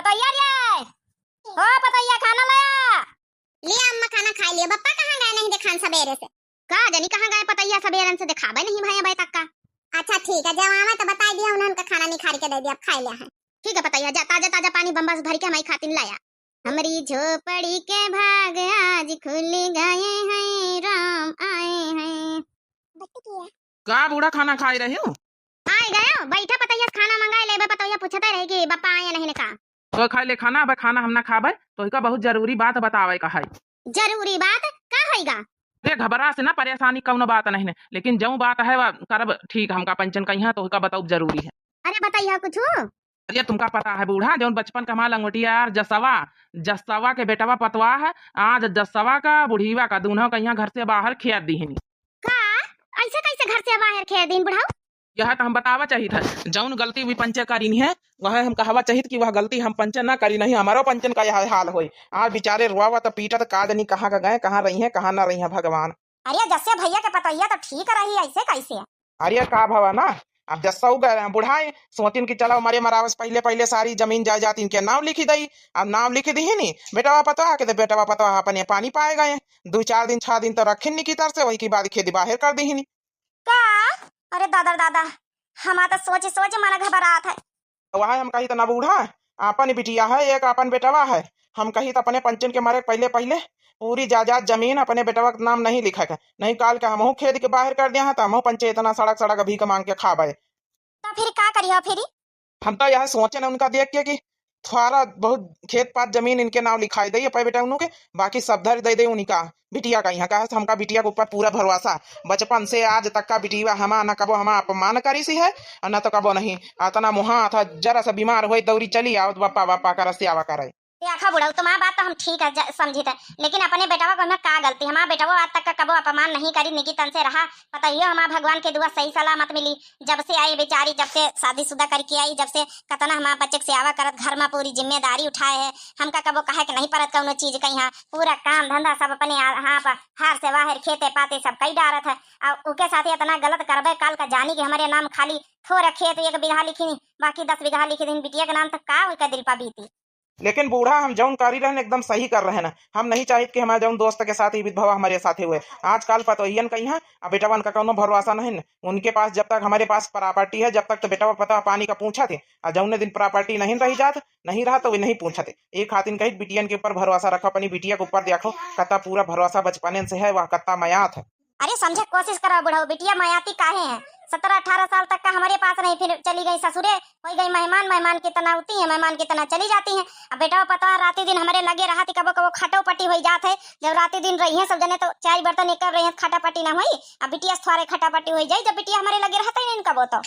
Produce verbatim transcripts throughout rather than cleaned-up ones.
पतोहिया रे, ओ पतोहिया, खाना लाया। लिया अम्मा, खाना खाइ लिया। बप्पा कहाँ गए, नहीं देखान सबेरे से? का जनी कहाँ गए पतोहिया, सबेरन से देखाबे नहीं भए अबे तक का। अच्छा ठीक है, जब आवे तो बताइ दिया उन्हें, उनका खाना निखारि के दइ दिया, अब खाइ लिया है। ठीक है पतोहिया, जा ताजा ताजा पानी बम्बा से भरि के हमरी खातिन लाया। हमरी झोपड़ी के भाग आज खुल गए हैं, राम आए हैं। का बूढ़ा खाना खाइ रही हो? आइ गयो, बैठा पतोहिया से खाना मंगाइ लेबे, पतोहिया पूछते रहे कि बप्पा आए नहीं का। तो खाइ ले खाना, अब खाना हम ना खाबे, तोहिका बहुत जरूरी बात बतावे का है। जरूरी बात का होइगा? अरे घबरा से ना, परेशानी कउनो बात नहीं है, लेकिन जउन बात है वह करब ठीक, हमका पंचन कहिया तोहिका बताउब जरूरी है। अरे बताइए कुछ। अरे तुमका पता है बूढ़ा, जउन बचपन का हमार लंगोटिया यार जसवा, जसवा के बेटवा पतवा है, आज जसवा का बुढ़ीवा का दूनों कहिया घर से बाहर खेद दिहिन। का? ऐसे कैसे घर से बाहर खेद दिन बुढ़ऊ? यह तो हम बतावा चाहित है, जउन गलती वी पंचे करिन है, वह हम कहवा चाहित कि वह गलती हम पंचे ना करी, नहीं हमरो पंचन का यह हाल होई। आज बिचारे रोआवत पीटत का जनी कहाँ का गए, कहाँ रही हैं, कहाँ ना रही हैं भगवान। अरे जस्से भइया के पतोहिया तो ठीक रही, ऐसे कैसे? अरे का भवा ना, अब जस्सा उ गए बुढ़ाए, सोचिन कि चलो मरे मरावस पहिले पहिले सारी जमीन जायदाद इनके नाम लिखि दई। अब नाम लिखि दिहिनी, बेटवा पतवा के, तो बेटवा पतवा अपने पानी पाए गए। दुइ चार दिन, छह दिन तो रखिन निकी तर से, वही के बाद खेदी बाहर कर दिहिनी। का? अरे दादा रे दादा, हमार तो सोच सोच मन घबरात है। तो वह हम कही तो ना बूढ़ा, आपन बिटिया है, एक आपन बेटवा है। हम कही तो अपने पंचन के मरे पहिले पहिले पूरी जायदाद जमीन अपने बेटवा के नाम नहीं लिखे के, नहीं काल के हमहू खेद के बाहर कर दिया है, तो हमहू पंचे इतना सड़क सड़क भीख मांग के खाबे। तो फिर का करियो फिर? हम तो यह सोचे ना उनका देख के कि थोड़ा बहुत खेत पात जमीन इनके नाम लिखाई दे अपने बेटा उन्हों के, बाकी सब धर दे दे उनका बिटिया का यहाँ। कहे से हमका बिटिया के ऊपर पूरा भरोसा, बचपन से आज तक का बिटिया हमा न कबो हमा अपमान करी सी है और न तो कबो नहीं। अतना मुहा था, जरा सा बीमार होई दौरी चली आवत बप्पा बप्पा करत से आवा करे। देखा बुढ़ऊ, तुम्हार बात तो हम ठीक है ज-, समझित है, लेकिन अपने बेटवा को हमें का गलती? हमार बेटवा आज तक का कबो अपमान नहीं करी, निकी तन से रहा। पतोहियो हमार भगवान के दुआ सही सलामत मिली। जब से आई बेचारी, जब से शादीशुदा करके आई, जब से कतना हमार बच्चे के सेवा करत, घर में पूरी जिम्मेदारी उठाए है। हमका कबो कहे के नहीं पड़त कउनो चीज कहिया, पूरा काम धंधा सब अपने आ-, हाँ पर हार से वाहर खेते पाते सब कई डारत है। और उके साथे इतना गलत करबे, काल का जानी कि हमरे नाम खाली थोड़ा खेत एक बीघा लिखी, बाकी दस बीघा लिखी दिन बिटिया के नाम, तो का उनका दिल पा बीती? लेकिन बूढ़ा, हम जउन करी रहन एकदम सही कर रहे न। हम नहीं चाहित कि हमारे जउन दोस्त के साथ ई विध भवा हमारे साथे हुए। आजकल पतोहियन कहिया, अब बेटवन का कउनो भरोसा नहीं न। उनके पास जब तक हमारे पास प्रॉपर्टी है, जब तक तो बेटवा पतवा पानी का पूछा थे, और जउने दिन प्रॉपर्टी नहीं रही जात, नहीं रहा तो वे नहीं पूछा थे। एक खातिन कही बिटियन के ऊपर भरोसा रखो, अपनी बिटिया के ऊपर देखो, कता पूरा भरोसा बचपने से है, वह कता मयात है। अरे समझे कोशिश करो बुढ़ऊ, बिटिया मयाती काहे है? सत्रह अठारह साल तक का हमरे पास रही, फिर चली गई ससुरे, होई गई मेहमान, मेहमान की तना आती है, मेहमान की तना चली जाती है। अब बेटवा पतवा राती दिन हमरे लगे रहत, कबो कबो खटो पटी होई जात है। जब राती दिन रही है सब जने तो चाय बर्तन एक कर रही है, खटा पटी ना होई। अब बिटिया से थोड़े खटा पटी होई जाई, जब बिटिया हमरे लगे रहत है इनका वो तो।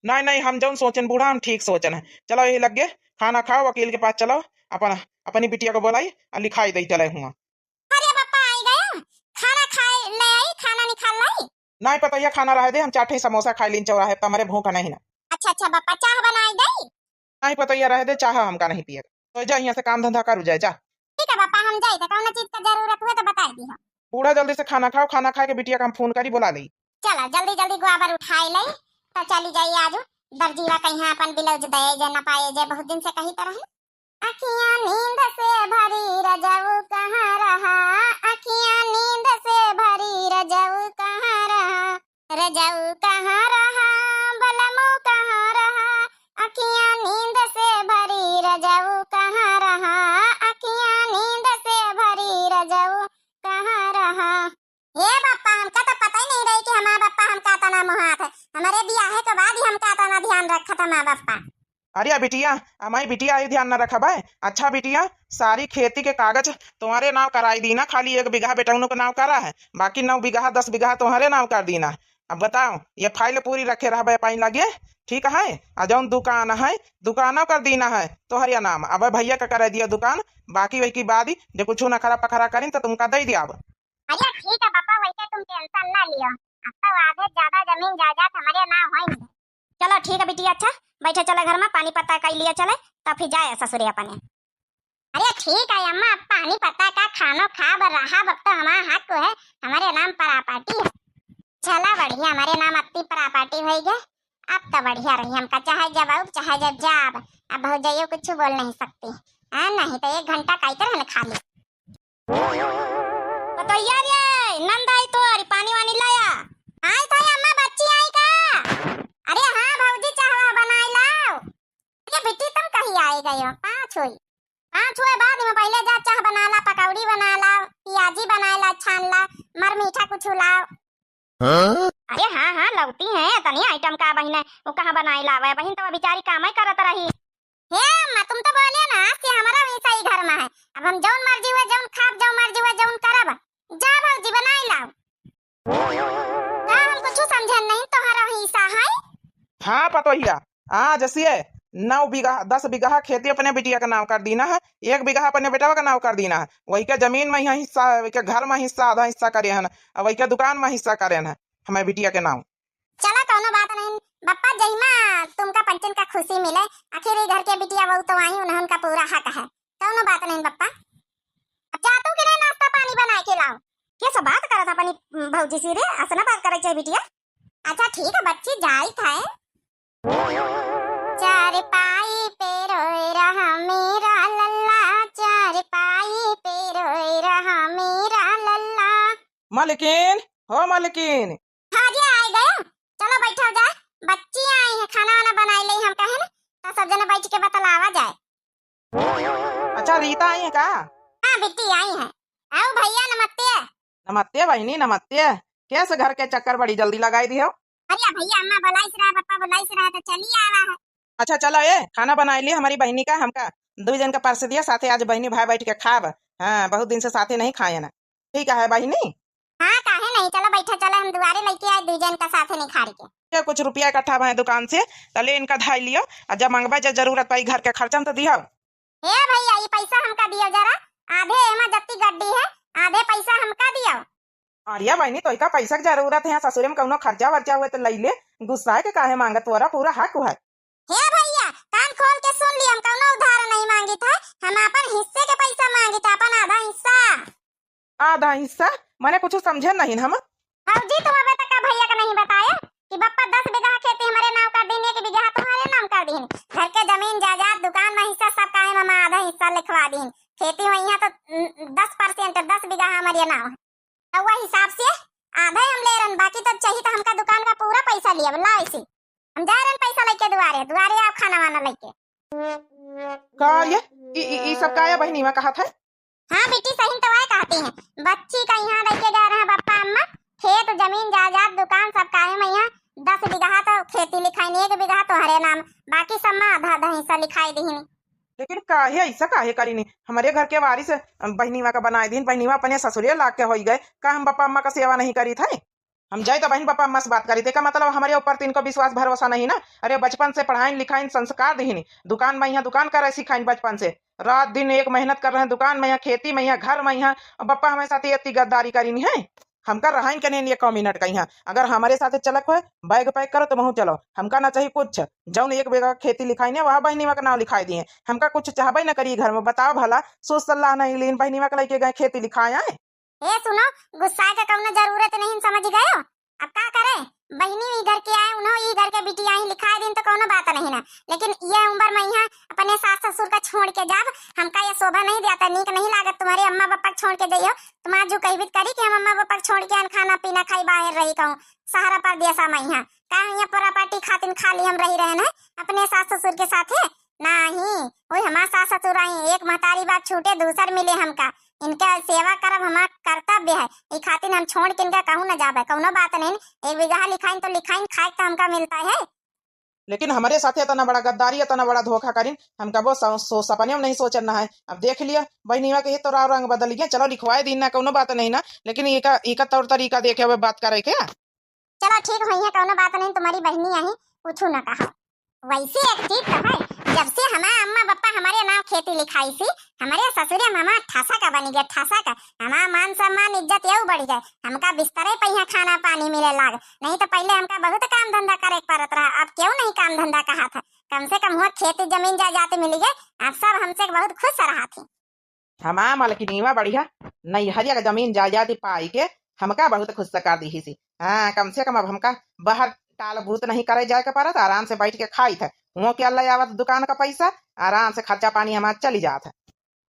नहीं नहीं, हम जउन सोचन बूढ़ा, हम ठीक सोचन है। चलो यही लगे, खाना खाओ, वकील के पास चलो, अपन अपनी बिटिया को बोलाई और लिखाई दे चले हुआ। अरे बप्पा आई गया, खाना खाए ले आई, खाना निकाल लाई। नहीं पतोहिया, खाना रहे दे, हम चार ठे समोसा खाए लीन चौराहे पर, हमरे भूख नहीं ना। अच्छा अच्छा बप्पा, चाह बनाई दई? नहीं पतोहिया, रहे दे, चाह हमका नहीं पिए। तो जा यहाँ से काम धंधा करू जाए, जा। ठीक है बप्पा, हम जाई तो कउनो चीज का जरूरत हुए तो बताई दी हम। बूढ़ा जल्दी से खाना खाओ, खाना खाए के बिटिया का हम फोन करी, बोला ले। चला जल्दी जल्दी गोबर उठाई ले, तो चली जाई आज दर्जीवा कहिया अपन ब्लाउज दे जे न पाए जे, बहुत दिन से कही तो रही। अखियाँ नींद से भरी रजऊ कहाँ रहा, अखियाँ नींद से भरी रजऊ कहाँ रहा, रजऊ कहाँ रहा, बलमू कहाँ रहा, अखियाँ नींद से भरी रजऊ कहाँ रहा, अखियाँ नींद से भरी रजऊ कहाँ रहा। हे बप्पा, हमका तो पता ही नहीं रही कि हमार बप्पा हमका तना मुहात है। हमरे बियाहे के बाद ही हमका तना ध्यान रखत हमार बप्पा। अरे बिटिया, हमारी बिटिया आई ध्यान न रखबे। अच्छा बिटिया, सारी खेती के कागज तुम्हारे नाव कराई दीना, खाली एक बीघा बेटौनों के नाव करा है, बाकी नौ बीघा दस बीघा तुम्हारे नाव कर दीना। अब बताओ, ये फाइल पूरी रखे रहबे पाइन लगे, ठीक है? आ जौन दुकान है, दुकानों कर दीना है तोहरे नाम। अब भैया का कर दिया दुकान, बाकी वही की बाद ही जे कुछ नखरा पखरा करीन तो तुमका दे दिया अब। अरे ठीक है पापा, वैसे तुम टेंशन ना लियो, अब तो आधे ज्यादा जमीन जायदाद हमारे नाम होई। चलो ठीक है बिटिया, अच्छा बैठे चले घर में, पानी पत्ता कई लिया चले, तब फिर जाए ससुरे अपने। अरे ठीक है अम्मा, अब पानी पत्ता का खानो खाब रहब, अब तो हमारा हक है, हमारे नाम प्रॉपर्टी है। चला बढ़िया, हमारे नाम अत्ती प्रॉपर्टी होई गए, अब तो बढ़िया रही हमका, चाहे जब आउब, चाहे जब जाब। अब भौजइयो कुछ बोल नहीं सकती। हाँ, नहीं तो एक घंटा काइते रहन खाली। पतोहिया रे, नंद आई तोरी, पानी वानी लाया। आई तो अम्मा, बच्ची आई का? अरे हाँ भौजी, चाहवा बनाई लाओ। अरे बिट्टी, तुम कहीं आए गए हो? पाँच हुई, पाँच हुए बाद में पहले जा चाह बना ला, पकौड़ी बना ला, पियाजी बना ला, छान ला, मर मीठा कुछ लाओ। हाँ? अरे हाँ हाँ, लौती हैं, तनी आइटम का बहिन है, वो कहाँ बनाई लावे? बहिन तो बेचारी कामे करत रही। हे अम्मा, तुम तो बोले ना कि हमारा हिस्सा ही घर में है, अब हम जौन मर्जी हुए, जौन खाब, जौन मर्जी हुए, जौन करब। जा भौजी, बनाई लाओ। का हम कुछ समझन नहीं, तोहरा हिस्सा है? हाँ पतोहिया, आज से नौ बीघा, दस बीघा खेती अपने बिटिया के नाम कर दीना है, एक बीघा अपने बेटवा के नाम कर दीना है। वही के जमीन में यहाँ हिस्सा, वही के घर में हिस्सा, आधा हिस्सा करे हन, और वही के दुकान में हिस्सा करे हन, हमारे बिटिया के नाम। चला, कौनो बात नहीं बप्पा, जहिमा तुमका पंचन का खुशी मिले, आखिर ये घर के बिटिया बहू तो आई, उन्हन का पूरा हक है। कौनो बात नहीं बप्पा, अब जा तू कि नहीं, नाश्ता पानी बनाए के लाओ। के सब बात करत अपनी भौजी से रे, असना बात करे चाहिए बिटिया। अच्छा ठीक है बच्ची, जाई था। चारपाई पे रोए रहा मेरा लल्ला, चारपाई पे रोए रहा मेरा लल्ला। मालकिन, हो मालकिन। हाँ जी, आए गए। चलो बैठा जाए, बच्ची आई है, खाना वाना बनाई ले हम कहे ना, तो सब जने बैठ के बतलावा जाए। अच्छा, रीता आई है का? हाँ बिट्टी आई है। आओ भैया, नमस्ते। नमस्ते बहिनी, नमस्ते। कैसे घर के चक्कर बड़ी जल्दी लगाई दियो? अरे भैया, अम्मा बुलाइस रहा, पप्पा बुलाइस रहा, तो चली आवा है। अच्छा चलो, ए खाना बनाई ली हमारी बहिनी का, हमका दुई जन का परस दिया, साथे आज बहिनी भाई बैठ के खाब। हाँ, बहुत दिन से साथे नहीं खाए ना। ठीक है बहिनी। हाँ, काहे नहीं, चलो बैठा, चलो हम दुआरे लेके आए दुई जन का साथे नहीं खा के। ये कुछ रुपया इकट्ठा भए दुकान से, त ले इनका धाई लियो, आ जब मंगबे, जब जरूरत पड़ी घर के खर्चा में तो दियो। हे भैया, ये पैसा हमका दियो जरा, आधे एमा जत्ती गड्डी है, आधे पैसा हमका दियो। अरे बहिनी, तोहका पैसा के जरूरत है, ससुरे में कौनो खर्चा वर्चा हुए तो लई ले, गुस्साए के काहे मांगत, तोरा पूरा हक है। हे भैया, कान खोल के सुन ली, हम कौनो उधार नहीं मांगित है, हम अपन हिस्से के पैसा मांगित है, अपन आधा हिस्सा। आधा हिस्सा? मने कुछ समझे नहीं हम। भौजी, तुम अबे तक का भैया का नहीं बताया कि बप्पा दस बीघा खेती हमारे नाम कर दीन, एक बीघा तुम्हारे नाम कर दीन, घर के जमीन जायदाद, दुकान में हिस्सा सब काहे में आधा हिस्सा लिखवा दीन, खेती में यहाँ तो, उम, दस परसेंट, दस बीघा हमारे नाम है। रउआ हिसाब से आधा हम ले रहन, बाकी तो चाहिए तो हमका दुकान का पूरा पैसा लिया, ला ऐसे। हम जा रहन पैसा लेके दुआरे, दुआरे आओ खाना वाना लेके। का ये, ई, ई, ई सब का ये बहिनी में कहत है? हाँ बेटी, सही तो वह कहती हैं। बच्ची का यहाँ लेके गए रहे बप्पा अम्मा, खेत जमीन जायदाद दुकान सब काहे में यहाँ दस बीघा तो खेती लिखाई नहीं, एक बीघा तोहरे नाम, बाकी सब में आधा आधा हिस्सा लिखाई दीनी। लेकिन काहे ऐसा काहे करीनी? हमरे घर के वारिस बहिनीवा का बनाए दीन, बहिनीवा अपने ससुरे लाग के होई गए, का हम बप्पा अम्मा का सेवा नहीं करीत है? हम जाई तो बहिन बप्पा अम्मा से बात करी, तेका मतलब हमरे ऊपर तो इनको विश्वास भरोसा नहीं ना। अरे बचपन से पढ़ाइन लिखाइन संस्कार दीनी, दुकान में यहाँ दुकान करे सिखाइन बचपन से, रात दिन एक मेहनत कर रहे हैं दुकान में यहाँ, खेती में यहाँ, घर में यहाँ, और बप्पा हमारे साथ ये इतनी गद्दारी करीनी है। हमका रहाइन के नहीं एक मिनट का यहाँ। अगर हमरे साथे चलक होए, bag pack करो तो महू चलो, हमका ना चाहिए कुछ। जौन एक बीघा खेती लिखाई नहीं, वह बहिनीवा का नाम लिखाई दिए। हमका कुछ चाहबे ना करी घर में, बताओ भला, सोच सलाह नहीं लीन, बहिनीवा के लेके गए खेती लिखाए आए। ए सुनो, गुस्सा के कौनो जरूरत नहीं, समझ गयो? अब का करे, बहिनी ई घर के आए, उन्हों ई घर के बिटिया ही लिखाए दिन तो कौनो बात नहीं ना, लेकिन ये उम्र में यहाँ अपने सास ससुर का छोड़ के जाब, हमका ये शोभा नहीं देता, नीक नहीं लागत। तुम्हारे अम्मा पापा के छोड़ के जइयो, तुम आज जो कहबित करी कि हम अम्मा पापा के छोड़ के आन खाना पीना खाई बाहर रही कहूँ, सहारा परदेसा में यहाँ का यहाँ प्रॉपर्टी खातिन खाली हम रही रहन है अपने सास ससुर के साथे? नहीं, वही हमार सास ससुर आई, एक महतारी बाप छूटे दूसर मिले हमका, इनके सेवा करब हमार कर्तव्य है, ई खातिर हम छोड़ के इनका कहूँ न जाबे, कौनो बात नहीं, एक बीघा लिखाइन तो लिखाइन, खाए तो हमका मिलता है। लेकिन हमरे साथे इतना बड़ा गद्दारी, इतना बड़ा धोखा करीन, हम कबो सो-, सो-, सपने में नहीं सोचन ना है। अब देख लिया, बहिनीवा के ये तो राव रंग बदल गया। चलो लिखवाए दीन ना, कौनो बात नहीं ना, लेकिन इका, इका तौर तरीका देखे हुए बात करे के। चलो ठीक होई है, कौनो बात नहीं, तुम्हारी बहिनी आही, कुछ ना कहा। वैसे एक चीज तो है, जब से हमार अम्मा बप्पा हमारे नाम खेती लिखाई सी, हमारे ससुरे में हमार ठसा का बनी गया, ठसा का। हमार मान सम्मान इज्जत यू बढ़ गए, हमका बिस्तरे पे यहाँ खाना पानी मिले लाग, नहीं तो पहले हमका बहुत काम धंधा करे के पड़त रहा, अब क्यों नहीं काम धंधा कहा था, कम से कम हुआ खेती जमीन जायदाद मिल गए, अब सब हमसे बहुत खुश रहा थी। हमार मलकिनीवा बढ़िया नैहरिया के जमीन जायदाद पाई के हमका बहुत खुश कर दीहिसी। हाँ, कम से कम अब हमका बाहर टाल बूत नहीं करे जाए के परत, आराम से बैठ के खाइत है। हुओं के अल्लाह आवत दुकान का पैसा, आराम से खर्चा पानी हमार चली जात है।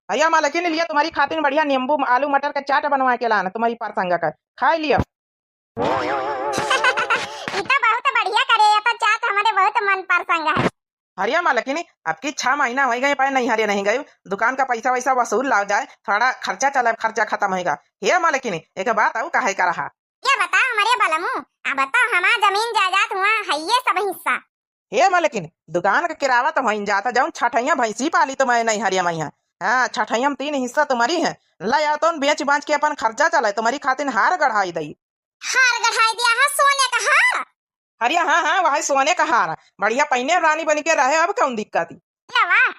भैया मालकिन, लिया तुम्हारी खातिर बढ़िया नींबू आलू मटर का चाट बनवा के लान, तुम्हारी परसंग का खाई लिया। ई तो बहुत बढ़िया करे, ये तो चाट हमारे बहुत मन परसंग है। अरे मालकिन, अब की छह महीना होइ गए, पाए नहीं हरे नहीं गए, दुकान का पैसा वैसा वसूल लाओ जाए, थोड़ा खर्चा चले, खर्चा खत्म होइगा। हे मालकिन, एक बात आऊ कहे का रहा। ये बताओ हमारे बलमू, अब बताओ हमार जमीन जायदाद हुआ है ये सब हिस्सा। हे मालकिन, दुकान का किरावा तो होइन जाता, जौन छठैया भैंसी पाली तो मैं नहीं हरिया मैया। हाँ, छठैया में तीन हिस्सा तुम्हारी है। ला यार, तो बेच बांच के अपन खर्चा चलाए, तुम्हारी खातिर हार गढ़ाई दई। हार गढ़ाई दिया है, सोने का हार? अरे हाँ, हाँ, वही सोने का हार। बढ़िया पहिने रानी बन के रहे, अब कौन दिक्कत ही? अरे वाह,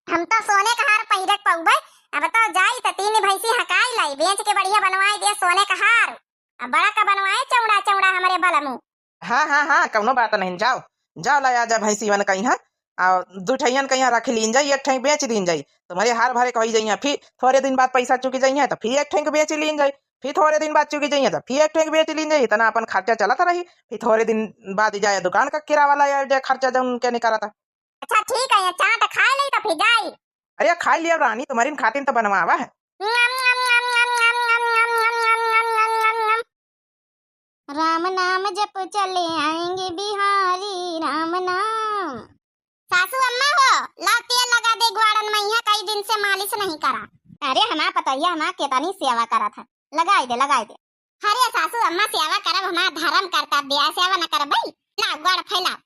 हम तो सोने का हार पहिरे के पउबे। अब तो जाई तो तीन भैंसी हकाई लाई, बेच के बढ़िया बनवाई दिया सोने का हार। अब बड़ा का बनवाए चौड़ा चौड़ा हमारे बलमू। हाँ, हाँ, हाँ, कौनो बात नहीं, जाओ, जाओ, ला आ जा भैंसी वन कहीं, हाँ, और दू ठैयन कहीं रख लीन जाई, एक ठे बेच दीन जाई, तुम्हारे हार भरे के होई जाइए, फिर थोड़े दिन बाद पैसा चुकी जाइए, तो फिर एक ठे के बेच लीन जाई, फिर थोड़े दिन बाद चुकी जाइए, तो फिर एक ठे के बेच लीन जाई, इतना अपन खर्चा चलत रही, फिर थोड़े दिन बाद जाए दुकान का किरावा ला आ जाए, खर्चा जौन के निकलता। अच्छा ठीक है, ये चाट खा ले तो फिर जाई। अरे खा लिया रानी, तुम्हारी खातिर तो बनवावा है। राम नाम जप चले आएंगे बिहारी राम नाम। सासू अम्मा हो, लाओ तेल लगा दे ग्वाड़न में, यहाँ कई दिन से मालिश नहीं करा। अरे हमार पतोहिया हमार केतनी सेवा करत है, लगाई दे, लगाई दे। अरे सासू अम्मा सेवा करब, हमार धर्म कर्तव्य है, सेवा न करब भाई, लाओ ग्वाड़ फैलाओ।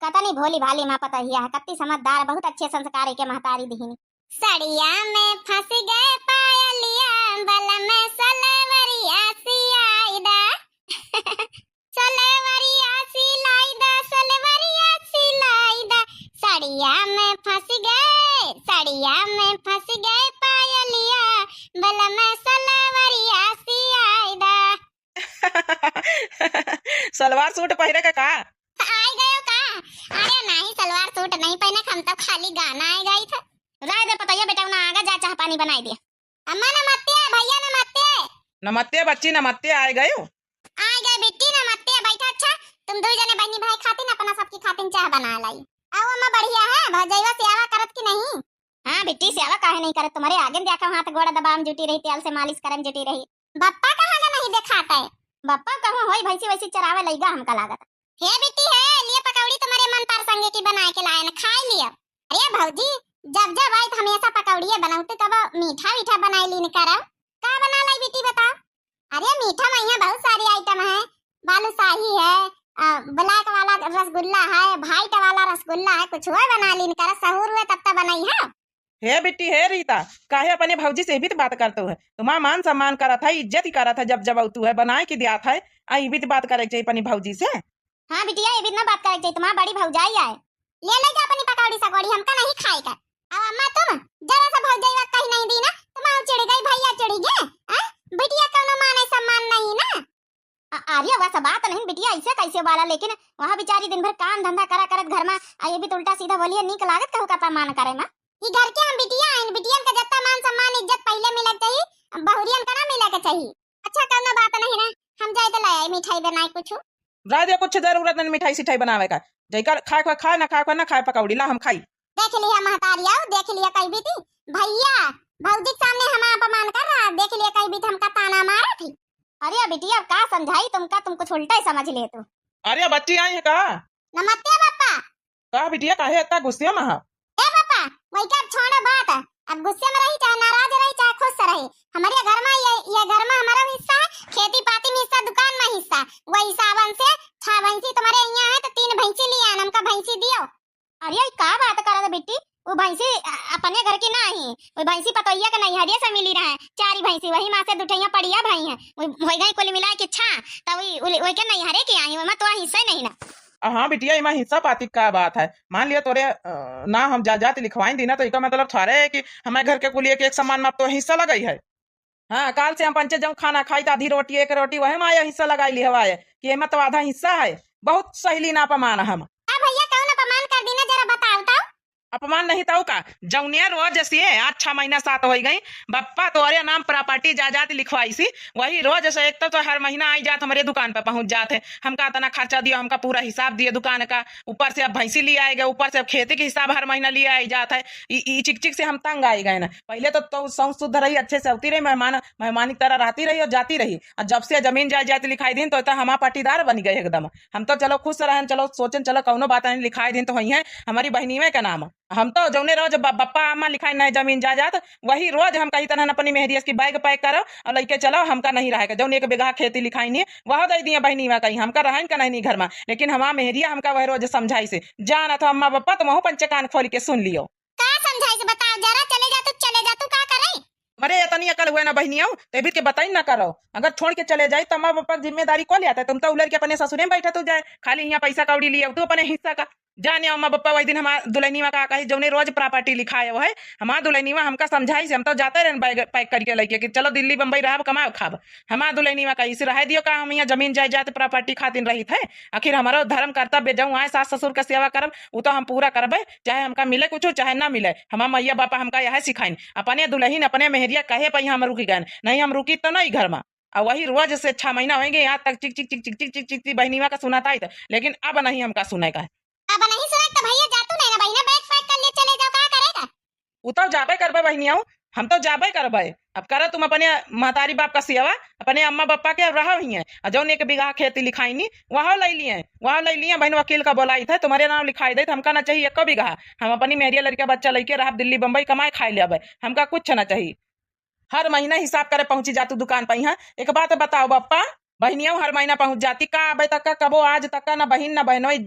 कतनी भोली भाली माँ पतोहिया है, कत्ती समझदार, बहुत अच्छे संस्कार के महतारी दिहिनी। सड़िया में फंस गए पायलिया, बलम सलवरिया सियाई दा। सलवरिया सिलाई दा, सलवरिया सिलाई दा, सड़िया में फंस गए, सड़िया में फंस गए पायलिया, बलम सलवरिया सियाई दा। सलवार सूट पहिरे का का? आए गयो का? अरे नहीं, सलवार सूट नहीं पहने, हम तो खाली गाना आए गई थे। राय दे पतैया बेटा, ना आगा जा, चाह पानी बनाई दे। अम्मा नमस्ते, भैया नमस्ते। नमस्ते बच्ची, नमस्ते, आए गयो। आए गए बिट्टी नमस्ते, बैठा। अच्छा, तुम दो जने बहनी भाई खातिन अपना सबकी खातिन चाह बना लाई। आओ अम्मा, बढ़िया है, भौजैया सेवा करत कि नहीं? हाँ बिट्टी, सेवा काहे नहीं करत, तुम्हारे आगे देखा हाथ गोड़ दबाम जुटी रही, तेल से मालिश करम जुटी रही। बप्पा कहाँ का नहीं देखात है? बप्पा कहूँ होई, भैंसी वैसी चरावे लइगा हमका लागत। हे बिट्टी हे, लिए पकौड़ी तुम्हारे मन परसंगे की बनाए के लाए न, खाई लिया। अरे भौजी, जब जब आई तो हमेशा पकौड़िए बनाऊ, तो कब मीठा वीठा बनाए लीन करब। का बना लाई बिट्टी बताओ? अरे मीठा में यहाँ बहुत सारी आइटम है, बालूशाही है, अ, ब्लैक वाला रसगुल्ला है, व्हाइट वाला रसगुल्ला है, कुछ हुआ बना लीन करब, सहूर हुए तब तक बनाई है। हे बिट्टी, हे रीता, काहे अपने भौजी से एबित बात करत है? तुम्हार मान सम्मान करत है, इज्जत ही करत है, जब जब अउतू है, बनाए के दियात है, आ एबित बात करे के चाहिए अपनी भौजी से। हाँ बिटिया, एबित ना बात करे के चाहिए, तुम्हार बड़ी भौजाई आए। ले ले जा अपनी पकौड़ी सकौड़ी, हमका नहीं खाए का। अब अम्मा तुम जरा सा भौजाई वक्त कहीं नहीं दी ना, तुम आओ चिढ़ गई, भैया चिढ़ गए, हैं? बिटिया कौनो मान सम्मान नहीं ना। अ-, अरे वह सब बात नहीं बिटिया, ऐसे कैसे बोला, लेकिन वहाँ बेचारी दिन भर काम धंधा करा करत घर में, आ एबित उल्टा सीधा बोलिए, नीक लागत कहू का अपमान करे में। ई घर के हम बिटिया आइन, बिटियन का जत्ता मान सम्मान इज्जत पहले मिले के चाहिए, बहुरियन का ना मिले के चाहिए। अच्छा कौनो बात नहीं ना, हम जाए तो ले आई मिठाई बनाए कुछ। राजे कुछ जरूरत नहीं मिठाई सिठाई बनावे का, जैकर खाए को खाए, ना खाए को ना खाए, पकौड़ी ला हम खाई। देख लिया महतारी, आओ देख लिया कही बीती, भैया भौजी के सामने हम अपमान कर रहा, देख लिया कही बीती हमका ताना मारा थी। अरे बिटिया, अब का समझाई तुमका, तुम कुछ उल्टा ही समझ ले तू। अरे बच्ची आई है का? नमस्ते पापा। का बिटिया, काहे इतना गुस्से में है? ए पापा, वही के अब छोड़ो बात, अब गुस्से में रही चाहे नाराज रही चाहे खुश से रही, हमारे घर में ये, ये घर में हमारा हिस्सा है, खेती पाती में हिस्सा, दुकान में हिस्सा, वही हिसाबन से छह भैंसी तुम्हारे यहाँ है तो तीन भैंसी लिया, हमका भैंसी दियो। अरे, ई का बात करत बिट्टी? उ भैंसी अ-, अपने घर की ना ही, उ भैंसी पतोहिया के नैहरिया से मिली रहे, चारी भैंसी, वही माँ से दुठैया पड़िया भई हैं, उ होइ गई कुल मिला के छा, त उ, उ, ओके नैहरे के आई, ओमा तो हिस्सा ही नहीं ना। अ, हाँ बिटिया, इमा हिस्सा पाती का बात है? मान लिया तोरे, अ, ना हम जायदाद लिखवाई दी ना, तो इका मतलब थोड़े है कि हमारे घर के कुलिये के एक समान में अब तो हिस्सा लगई है। हाँ, काल से हम पंचे जौन खाना खाई त आधी रोटी, एक रोटी, वही में आया हिस्सा लगाई ली हवाए कि एमा तो आधा हिस्सा है। बहुत सहेली ना अपमान हम। का भैया, कौन अपमान कर दी ना, जरा बताओ तो। अपमान नहीं तउ का? जौने रोज से आज छह महीना सात होइ गई, बप्पा तोरे नाम property जायदाद लिखवाइसी, वही रोज से एक तो, तो हर महीना आई जात हमरे दुकान पर पहुँच जात है। हमका इतना खर्चा दियो, हमका पूरा हिसाब दियो दुकान का, ऊपर से अब भैंसी लियाए गए, ऊपर से अब खेती के हिसाब हर महीना लियाए जात है। ई, ई चिक चिक से हम तंग आए गए ना। पहिले तो, तो सौंस सुद्ध रही, अच्छे से अउती रही, मेहमान, मेहमान की तरह रहती रही और जाती रही। और जब से जमीन जायदाद लिखाई दिन तो इतना हमार पाटीदार बन गए एकदम। हम तो चलो खुश रहन, चलो सोचन, चलो कौनो बात नहीं, लिखाई दिन तो होइहैं हमरी बहिनीवे के नाम। हम तो जौने रोज ब-, बप्पा अम्मा लिखाई नहीं जमीन जायदाद, वही रोज हम कही तनहन अपनी मेहरियस की bag pack करो और लइके चलो, हमका नहीं रहे के। जौन एक बीघा खेती लिखाई नहीं, वह दे दिए बहिनीवा कहीं, हमका रहन का नहीं घर में। लेकिन हमार मेहरिया हमका वह रोज समझाइसे, जानत हो अम्मा बप्पा, तुमहू पंचे कान खोल के सुन लियो। का समझाइसे बताओ जरा, चले जा तू, चले जा तू, का करे? अरे इतनी अकल हुए ना बहिनिया, ते भी के बताई ना करो। अगर छोड़ के चले जाई तो अम्मा बप्पा की जिम्मेदारी को ले आता है? तुम तो उलर के अपने ससुरे में बैठा तू जाए, खाली यहाँ पैसा कौड़ी लिए तू अपने हिस्सा का। जाने अम्मा बप्पा वही दिन हमार दुल्हनीवा का कही, जौने रोज property लिखाए वो है, हमार दुल्हनीवा हमका समझाइसे, हम तो जाते रहन bag pack करके लइके कि चलो दिल्ली बम्बई रहब, कमाब खाब। हमार दुल्हनीवा कही, "इसे रहे दियो का, हम यहाँ जमीन जायदाद property खातिर रहित है? आखिर हमारो धर्म कर्तव्य जौन आए सास ससुर का सेवा करब, उ तो हम पूरा करबे, चाहे हमका मिले कुछ, चाहे ना मिले।" हमार मैया बापा हमका यह सिखाइन, अपने दुल्हन, अपने मेहरिया कहे पर यहाँ हम रुकी गए, नहीं हम रुकी तो नहीं घर में। और वही रोज से छह महीना होइगे, यहाँ तक चिक चिक चिक चिक चिक चिक चिक चिक बहिनीवा का सुनाता ही था, लेकिन अब नहीं हमका सुने का है। अब नहीं सुने तो भैया जा तू नहीं ना बहिना, bag pack कर ले चले जाओ, का करेगा? उ तो जाबे करबे बहिनिया, हम तो जाबे करबे। अब करो तुम अपने महतारी बाप का सेवा, अपने अम्मा बप्पा के रहो ही है। और जौन एक बीघा खेती लिखाइनी, वह ले लिए, वह ले लिए, बहन वकील का बोलाई था, तुम्हारे नाम लिखाई दे, हमका ना चाहिए एको बीघा। हम अपनी मेहरिया लड़का बच्चा लइके रहब दिल्ली बम्बई, कमाए खाए ले आबे, हमका कुछ ना चाहिए। हर महीना हिसाब करे पहुँची जातू दुकान पर। यहाँ एक बात बताओ बप्पा, बहिनिया हर महीना पहुँच जाती का? अबे तक का कबो आज तक का ना बहिन ना बहनोई,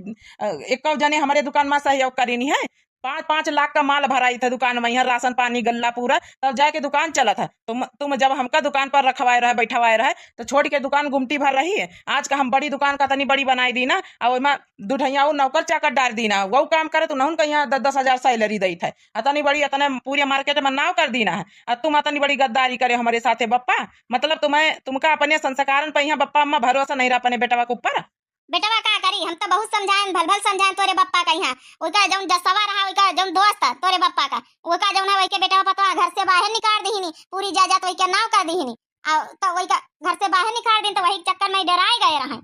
अ, एको जने हमरे दुकान में सहयोग करीनी है। पाँच पाँच लाख का माल भराई था दुकान में, यहाँ राशन पानी गल्ला पूरा, तब जाके दुकान चलत है। तुम, तुम जब हमका दुकान पर रखवाए रहे, बैठवाए रहे, तो छोड़ के दुकान गुमटी भर रही है। आज का हम बड़ी दुकान का तनी बड़ी बनाई दी ना, और ओमा दुठैया वो नौकर चाकर डाल दी ना, वो काम करत उन्होंने का यहाँ दस दस हजार salary देत है। अतनी बड़ी, अतने पूरे market में नाव कर दीना है, और तुम अतनी बड़ी गद्दारी करे हमरे साथे बप्पा। मतलब तुम्हें, तुमका अपने संस्कारन पे यहाँ बप्पा अम्मा भरोसा नहीं रहा अपने बेटवा के ऊपर। बेटवा का करी, हम तो बहुत समझाएन, भल भल समझाएन तोरे बप्पा का यहाँ। ओका जौन जसवा रहा, ओका जौन दोस्त है तोरे बप्पा का, ओका जौन है वही के बेटवा पतवा घर से बाहर निकाल दीहिनी, पूरी जायदाद वही के नाव कर दीहिनी। आ, तो वही का घर से बाहर निकाल दीन, तो वही चक्कर में डराए गए रहे।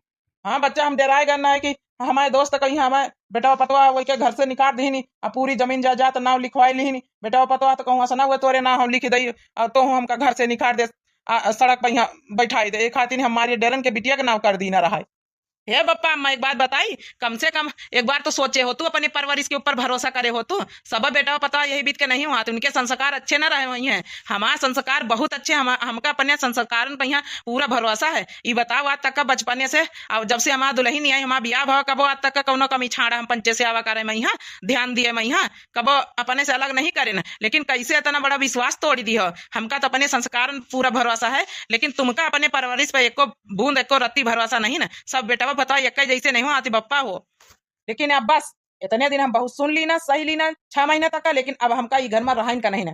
हाँ बच्चा, हम डेराए गए ना है कि हमारे दोस्त कहीं हमारे बेटवा पतवा वही के घर से निकाल दीनी, आ पूरी जमीन जायदाद नाव लिखवाई लीनी। बेटवा पतवा तो कहूँ ऐसा ना हुए तोरे नाव हम लिख दई, और तो हमका घर से निकाल दे, आ, सड़क पर यहाँ बैठाई दे। एक खातिर हमारे डेरन के बिटिया के नाव कर दीना रहा है। हे बप्पा, अम्मा एक बात बताई, कम से कम एक बार तो सोचे हो तू, अपने परवरिश के ऊपर भरोसा करे हो तू। सब बेटवा पतवा यही बीत के नहीं हुआ, तो उनके संस्कार अच्छे ना रहे हुई हैं। हमार संस्कार बहुत अच्छे, हम, हमका अपने संस्कारन पर यहाँ पूरा भरोसा है। ई बताओ, आज तक का बचपने से, और जब से हमार दुल्हन आई, हमार बियाह भवा, कबो आज तक का कौनो कमी छाड़ा हम पंचे से आवा करे में यहाँ, ध्यान दिए में यहाँ, कबो अपने से अलग नहीं करे ना। लेकिन कैसे इतना बड़ा विश्वास तोड़ दी हो? हमका तो अपने संस्कार पूरा भरोसा है, लेकिन तुमका अपने परवरिश पर एको बूंद, एको रत्ती भरोसा नहीं ना। सब बेटवा पतवा एक जैसे नहीं हो, आती बप्पा हो। लेकिन अब बस, इतने दिन हम बहुत सुन ली ना, सही ली ना, छह महीना तक का, लेकिन अब हमका ई घर में रहन का नहीं ना।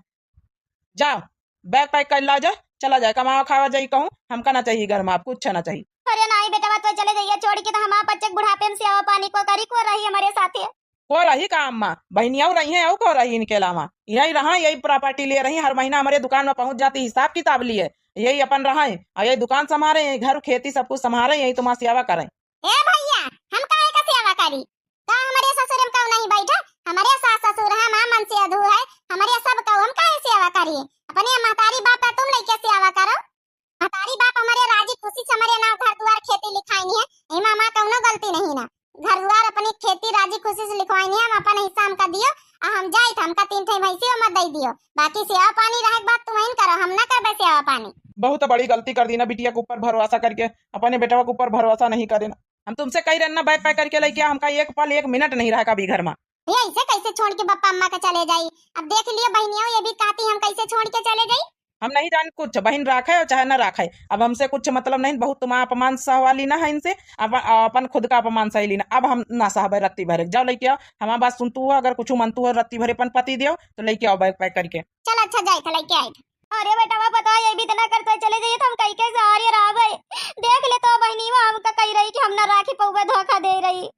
जाओ, bag pack कर ला जा, चला जाए, कमावा खावा जाई कहूँ, हमका ना चाहिए घर में, आप कुछ ना चाहिए। अरे नहीं बेटवा, तो चले जाइए छोड़ के, तो हमार बच्चे के बुढ़ापे में सेवा पानी को करी, को रही हमारे साथे। को रही का अम्मा, बहनियाऊ रही हैं, और को रही इनके अलावा? यही रहा, यही property लिए रही, हर महीना हमारे दुकान में पहुँच जाती, हिसाब किताब लिए, यही अपन रहे, और यही दुकान संभारे, यही घर खेती सब कुछ संभारे, यही तुम्हार सेवा करें। ए भैया, हम काहे का सेवा करी? का हमरे ससुर में कौन नहीं बैठा? हमरे सास ससुर है, हमार मन से अधू है, हमरे सब कौ हम काहे सेवा करी? अपने महतारी बाप का तुम लइके सेवा करो। महतारी बाप हमरे राजी खुशी से हमरे नाव घर दुआर खेती लिखाइनी है, एमा हमार कौनो गलती नहीं ना। घर दुआर अपनी खेती राजी खुशी से लिखवाइनी है, हम अपन हिस्सा हमका दियो, आ हम जाइत, हमका तीन ठे भैंसी ओमा दे दियो, बाकी सेवा पानी रहे के बात तुम ही करो, हम ना करबे सेवा पानी। बहुत बड़ी गलती कर दी ना बिटिया के ऊपर भरोसा करके, अपने बेटवा के ऊपर भरोसा नहीं करे ना। हम तुमसे कही रहन ना, bag pack करके लइके आओ, हमका एक पल, एक मिनट नहीं रहा कभी घर में। भैया, ऐसे कैसे छोड़ के बप्पा अम्मा के चले जाई? अब देख लियो बहनिया, ये भी कहती हम कैसे छोड़ के चले जाई? हम नहीं जान कुछ, बहन राखे और चाहे ना राखे, अब हमसे कुछ मतलब नहीं। बहुत तुम्हारा अपमान सहवा ली ना है इनसे, अपन, अपन खुद का अपमान सही ली ना। अब हम ना सहबे रत्ती भरे, जाओ लइके आओ, हमार बात सुनतू हो, अगर कुछ मनतू हो रत्ती भरे अपन पति दियो तो लइके आओ bag pack करके। चल अच्छा, जाइत है, लइके आइत। अरे बेटवा, पता है, ये भी इतना करते चले जाइए, तो हम कई के सहारे रहबे। देख ले तो बहनीवा हमका कही रही कि हम ना राखी पउबे, धोखा दे रही।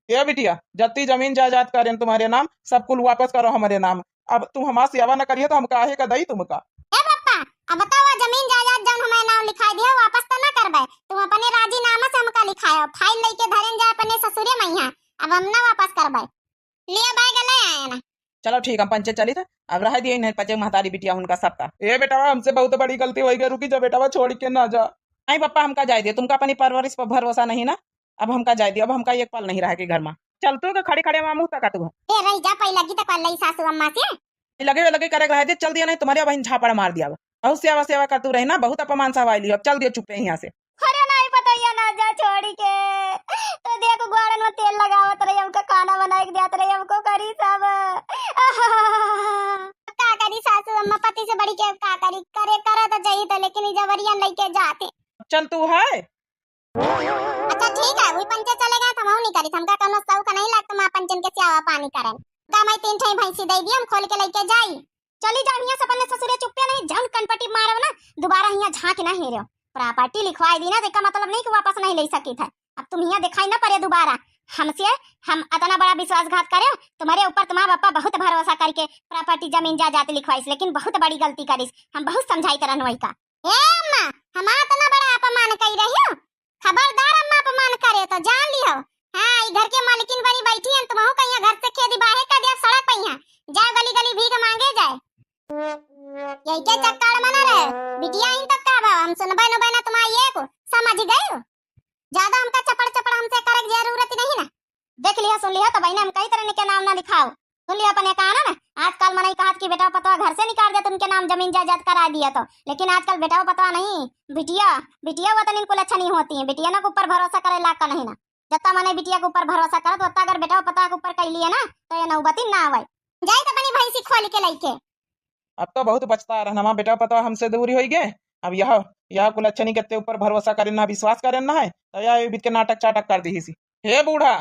ए बिटिया, जत्ती जमीन जायदाद करेन तुम्हरे नाम, सब कुल वापस करो हमरे नाम। अब तुम हमार सेवा न करियो तो हम काहे का दई तुमका? ए पप्पा, अब बताओ, जमीन जायदाद जौन हमारे नाम लिखाई दिया, वापस तो ना करबे। तुम अपने राजीनामा से हमका लिखायो, फाइल लेके धरेन जाए अपने ससुरे मइहाँ। अब हम ना वापस करबे। लिया बैग ले आए ना। चलो ठीक, हम पंचे चली थे। अब रह दिए इन्हें पचे महतारी बिटिया उनका सबका। ए बेटावा, हमसे बहुत बड़ी गलती होइ गई, रुकी जा बेटावा, छोड़ के ना जा। नहीं पप्पा, हमका जाए दियो, तुमका अपनी परवरिश पर भरोसा नहीं ना, अब हमका जाए दियो, अब हमका एक पल नहीं रहे के घर में। चल तू के खड़े खड़े मामू तक तू। ए रही जा, पहले की तक लई सासू अम्मा से। लगे लगे करे रहे दे, चल दिया नहीं तुम्हारे बहन झापड़ मार दिया। बहुत सेवा सेवा कर तू रही ना, बहुत अपमान सहवाई लियो, अब चल दियो चुप्पे यहाँ से। अरे नहीं पतोहिया ना जा छोड़ी के। तो देख ग्वाड़न में तेल लगावत रही, हमका खाना बनाए के देत रही, हमको करी सब। का करी सासू अम्मा, पति से बढ़ी के का करी, करे, करे तो चाहिए तो, लेकिन ई जबरियन लेके जाते। चल तू है। अच्छा ठीक है, वही पंचे चले गए तो हम नहीं करी, हमका कौनो शौक नहीं लगता माँ पंचन के सियावा पानी करन। का मैं तीन ठे भैंसी दे दिया, हम खोल के लेके जाई। चली जाओ हियां से अपने ससुरे चुप्पे नहीं, जौन कनपटी मारब ना, दोबारा हियां झांक ना हेरो। प्रॉपर्टी लिखवाई दी ना, तो एका मतलब नहीं कि वापस नहीं ले सकी था। अब तुम हियां दिखाई ना पड़े दोबारा। हमसे हम इतना बड़ा विश्वासघात करे, तुम्हारे ऊपर तुम्हारा पापा बहुत भरोसा करके प्रॉपर्टी जमीन जायदाद लिखवाइस, लेकिन बहुत बड़ी गलती करिस। हम बहुत समझाई तरह वही का। ए अम्मा, हमार इतना बड़ा अपमान कई रही हो? खबरदार अम्मा अपमान करे तो जान लियो। हाँ, ई घर के मालकिन बनी बैठी हैं, तुमहू कहिया घर से खेदी बाहर कर दिया सड़क पे यहाँ। जाओ गली गली भीख मांगे जाए। यही के चक्कर में ना रहे, बिटिया इन तक कहबा, हम सुनबे न बे ना तुम्हारी ये को, समझ गए हो? ज्यादा हमका चपड़ चपड़ हमसे करे के जरूरत नहीं ना। देख लिया, सुन लिया, तो बहने हम कई तरह के नाम ना लिखाओ। सुन लिया अपने कान में, आजकल मनई कहत कि बेटा पतवा घर से निकाल दे, तो उनके नाम जमीन जायदाद करा दिया तो, लेकिन आजकल बेटा पतवा नहीं, बिटिया, बिटिया वतन इनको लच्छा नहीं होती है, बिटिया ना के ऊपर भरोसा करे लाग का नहीं ना। जत्ता मनई बिटिया के ऊपर भरोसा करत, वत्ता अगर बेटा पतवा के ऊपर कई लिए ना, तो ये नौबती ना आवे। जाई तो अपनी भैंसी खोल के लइके। अब तो बहुत पछता रहन, हमार बेटा पतवा हमसे दूरी होई गए। अब यह, यह कुल अच्छे नहीं करते ऊपर भरोसा करेन ना, विश्वास करेन ना है, तो यह बीत के नाटक चाटक कर दी ही सी। हे बूढ़ा,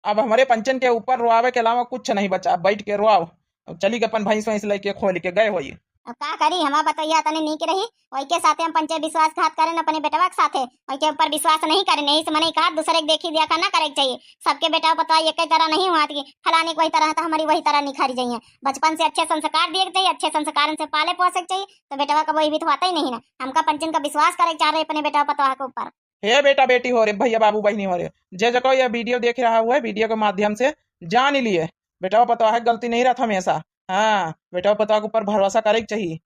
अब हमरे पंचन के ऊपर रोआवे के अलावा कुछ नहीं बचा, अब बैठ के रोआव। अब चली के अपन भैंस वैंस लेके खोल के गए होई। अब का करी, हमार बतैया तनी नीक रही, वही के साथे हम पंचे विश्वासघात करेन अपने बेटवा के साथे, वही के ऊपर विश्वास नहीं करेन, यही से मनई कहा दूसरे के देखी देखा ना करे के चाहिए। सबके बेटा पतवा एक ही तरह नहीं हुआ कि फलाने के वही तरह है तो हमारी वही तरह निखर जाइए। बचपन से अच्छे संस्कार दिए के चाहिए, अच्छे संस्कारन से पाले पोसे के चाहिए, तो बेटवा कबो ई बीत होता ही नहीं ना। हमका पंचन का विश्वास करे के चाह रहे अपने बेटा पतवा के ऊपर। हे बेटा बेटी हो रे, भैया बाबू बहनी हो रे, जे जको ये वीडियो देख रहा हुआ है, वीडियो के माध्यम से जान लिए, बेटा पतवा के गलती नहीं रहत हमेशा। हाँ, बेटा पतवा के ऊपर भरोसा करे के चाहिए,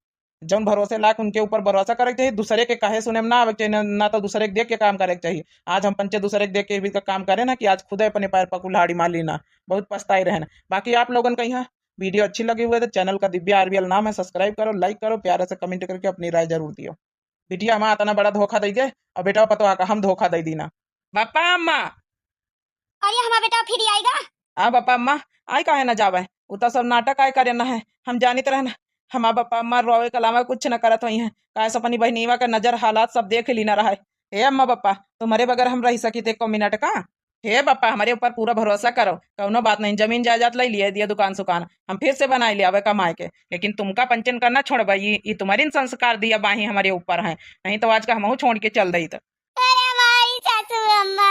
जौन भरोसे लायक उनके ऊपर भरोसा करे के चाहिए, दूसरे के कहे सुने में ना आवे के चाहिए, ना, ना तो दूसरे के देख के काम करे के चाहिए। आज हम पंचे दूसरे के देख के भी का काम करे ना कि आज खुदे अपने पैर पर कुल्हाड़ी मार ली ना, बहुत पछताई रहे ना। बाकी आप लोगन का यहाँ वीडियो अच्छी लगी हुई है तो चैनल का दिव्या आरबीएल नाम है, सब्सक्राइब करो, लाइक करो, प्यारे से कमेंट करके अपनी राय जरूर दियो। बिटिया हमार इतना बड़ा धोखा दे दे और बेटा पतवा का हम धोखा दे दी ना। बापा अम्मा। अरे हमार बेटा फिर आएगा? हाँ बापा अम्मा, आई काहे ना जावे? उ तो सब नाटक आए करे ना है, हम जानित रहे ना। हमार बापा अम्मा रोवे के अलावा कुछ न करत होई हैं, काहे से अपनी बहनीवा के नजर हालात सब देख ली ना रहे। हे अम्मा बापा, तुम्हारे बगैर हम रह सकी थे एको मिनट का? हे बापा, हमारे ऊपर पूरा भरोसा करो, कौनो बात नहीं, जमीन जायदाद ले लिए दिया, दुकान सुकान हम फिर से बनाए ले आवे कमाए के, लेकिन तुमका पंचन करना छोड़बे, ई, ई तुम्हारी संस्कार दिया बाही हमारे ऊपर है, नहीं तो आज का हमहू छोड़ के चल दई तो। अरे माई सासू अम्मा,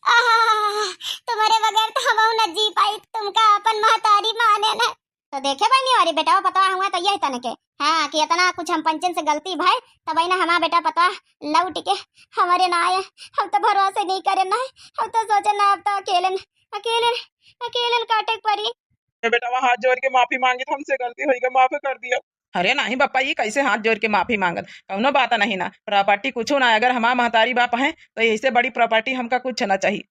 आह, तुम्हारे बगैर तो हम न जी पाई, तुमका अपन महतारी माने ना। तो देखे बहनी वाली बेटा पतवा हुआ तो यही तन के, हाँ, कि इतना कुछ हम पंचन से गलती भाई, तब ना हमारा बेटा पतवा लौट के हमारे ना आए। हम तो भरोसे नहीं करे ना, हम तो सोचे ना अब तो अकेले, अकेले, अकेले काटे के पड़ी। ए बेटा, वहाँ हाथ जोड़ के माफी मांगी, तो हमसे गलती होई गई, माफ कर दिया। अरे नहीं बापा, ई कैसे हाथ जोड़ के माफी मांगत? कौनो बात नहीं ना, प्रॉपर्टी कुछ ना, अगर हमार महतारी बाप हैं तो ऐसे बड़ी प्रॉपर्टी हमका कुछ ना चाहिए।